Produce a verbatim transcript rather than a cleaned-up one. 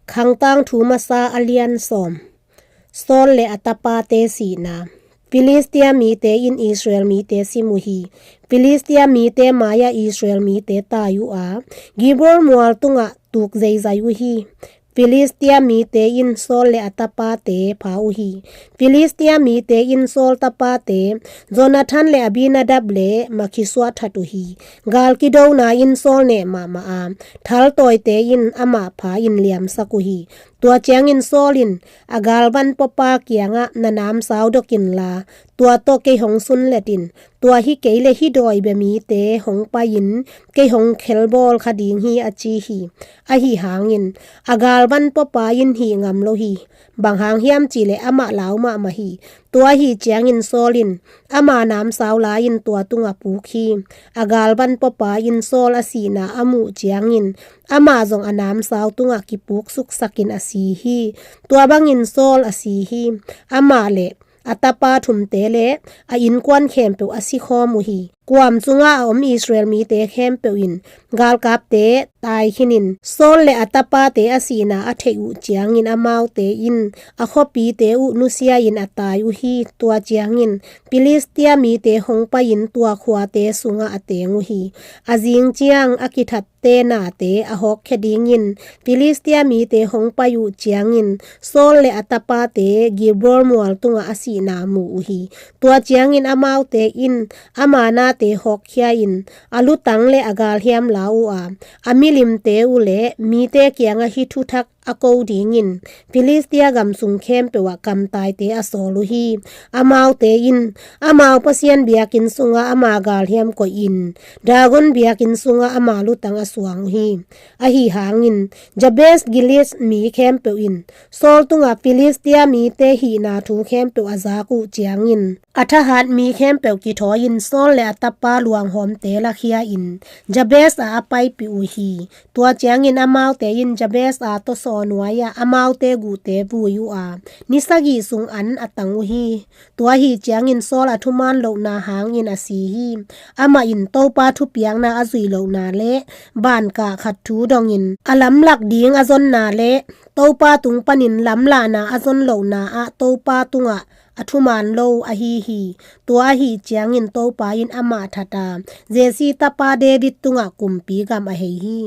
Khangtang thu masa a lian sawm. Saul le a tapate sihna. Filistia mite in Israel mite sim uh hi. Filistia mite mai-ah Israel mite tai uh a, Gilboa mual tungah tuk zeizai uh hi. Filistia mite in Saul le a tapate pha uh hi. Filistia mite in Saul tapate Jonathan le Abinadab le makhi suah that uh hi. Gal kidona in Saul neh mahmah a, thaltawite in amah pha in liamsak uh hi. Tua ciangin Saul in a galvan puapa kiangah, "Na namsau dok inla, tua tawh kei hong sunlet in, tua hi kei leh hih dawi bia mite hong pai-in kei hong khelbawl kha ding hi," a ci hi. Ahi hangin a galvan puapa in hih ngam lo hi. Bang hang hiam cih leh amah lau mahmah hi. Tua ahi ciangin Saul in ama namsau la-in tua tungah puk hi. A galvan puapa in Saul a sihna a muh ciangin amah zong a namsau tungah kipuk suksakin a si hi. Tua bangin Saul a si hi. Amah le a tapa thumte le a innkuan khempeuh a si khawm uh hi. Kuam sungah a om Israel mite khempeuh in galkapte tai khinin, Saul le a tapate a sihna a theih uh ciangin amaute in a khuapite uh nusia-in a tai uh hi. Tua ciangin Filistia mite hong pai-in tua khuate sungah a teng uh hi. A zing ciang a kithat te nate a hawkkhia dingin Filistia mite hong pai uh ciangin Saul le a tapate Gilboa mual tungah a sihna mu uh hi. Tua ciangin amaute in ama nate hawkkhia-in, a lutang le a galhiam la uh a, a milimte uh le mite kiangah hih thuthak a ko dingin Filistia gam sung khempeuh ah kamtaite a sawl uh hi. Amaute in amau pasian biakinn sungah ama galhiam koihin, Dagon biakinn sungah ama lutang a suang uh hi. Ahi hangin Jabes Gilead mi khempeuh in Saul tungah Filistia mite hihna thu khempeuh a zak uh ciangin a thahat mi khempeuh kithawi-in Saul le a tapa luanghawmte lakhia-in Jabes ah a paipih uh hi. Tua ciangin amaute in Jabes a tawsaw nuai-ah amaute guhte vui uh a, ni sagih sung an a tang uh hi. Tua ahi ciangin Saul a thuman lohna hangin a si hi. Amah in Topa thupiakna a zui lohna le bankah khat thu dongin a lamlak ding a zonna le Topa tung panin lamlahna a zon lohna ah Topa tungah a thuman lo ahi hi. Tua ahi ciangin Topa in amah that a, Jesse tapa David tungah kumpi gam a hei hi.